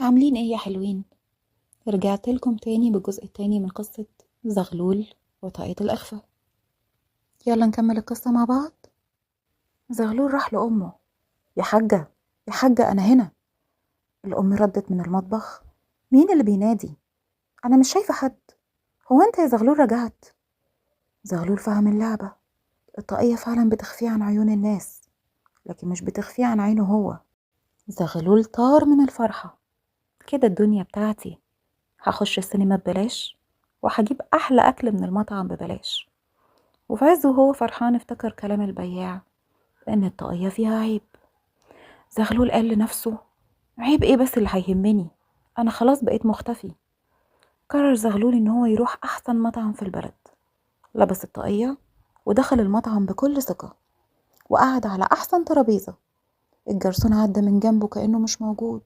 عاملين ايه يا حلوين؟ رجعت لكم تاني بالجزء التاني من قصة زغلول وطاقية الإخفاء. يلا نكمل القصة مع بعض. زغلول راح لأمه: يا حاجة يا حاجة أنا هنا. الأم ردت من المطبخ: مين اللي بينادي؟ أنا مش شايفة حد. هو أنت يا زغلول رجعت؟ زغلول فهم اللعبة، الطاقية فعلا بتخفيه عن عيون الناس، لكن مش بتخفيه عن عينه هو. زغلول طار من الفرحة، كده الدنيا بتاعتي، هخش السينما ببلاش وهجيب أحلى أكل من المطعم ببلاش. وفي عزه وهو فرحان افتكر كلام البياع إن الطاقية فيها عيب. زغلول قال لنفسه: عيب إيه بس اللي هيهمني، أنا خلاص بقيت مختفي. قرر زغلول إن هو يروح أحسن مطعم في البلد. لبس الطاقية ودخل المطعم بكل ثقة وقعد على أحسن ترابيزة. الجرسون عدى من جنبه كأنه مش موجود.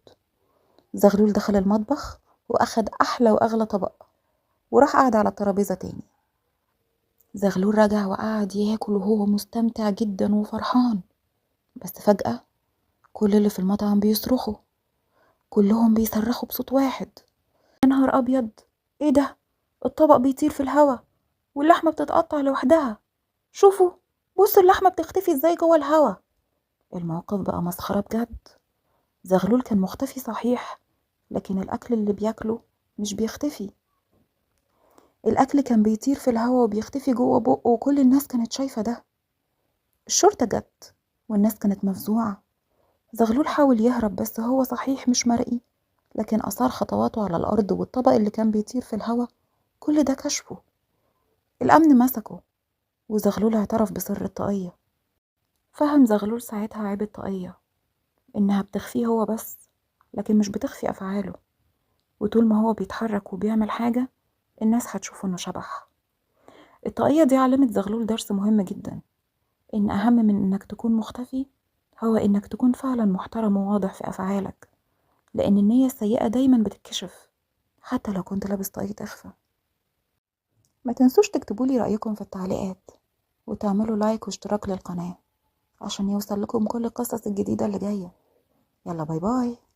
زغلول دخل المطبخ وأخد أحلى وأغلى طبق وراح قعد على الترابيزة تاني. زغلول رجع وقعد ياكل وهو مستمتع جدا وفرحان. بس فجأة كل اللي في المطعم بيصرخوا، كلهم بيصرخوا بصوت واحد: يا نهار أبيض، إيه ده؟ الطبق بيطير في الهوا واللحمة بتتقطع لوحدها، شوفوا بصوا اللحمة بتختفي ازاي جوه الهوا. الموقف بقى مسخرة بجد. زغلول كان مختفي صحيح، لكن الأكل اللي بياكله مش بيختفي. الأكل كان بيطير في الهوا وبيختفي جوه بقه، وكل الناس كانت شايفة ده. الشرطة جت والناس كانت مفزوعة. زغلول حاول يهرب، بس هو صحيح مش مرئي، لكن أثار خطواته على الأرض والطبق اللي كان بيطير في الهوا كل ده كشفه. الأمن مسكه وزغلول اعترف بسر الطاقية. فهم زغلول ساعتها عيب الطاقية، إنها بتخفيه هو بس، لكن مش بتخفي أفعاله، وطول ما هو بيتحرك وبيعمل حاجة الناس هتشوفه إنه شبح. الطاقية دي علمت زغلول درس مهم جدا، إن أهم من إنك تكون مختفي هو إنك تكون فعلا محترم وواضح في أفعالك، لأن النية السيئة دايما بتتكشف حتى لو كنت لابس طاقية إخفاء. ما تنسوش تكتبولي رأيكم في التعليقات وتعملوا like واشتراك للقناة عشان يوصل لكم كل القصص الجديدة اللي جاية. يلا bye bye.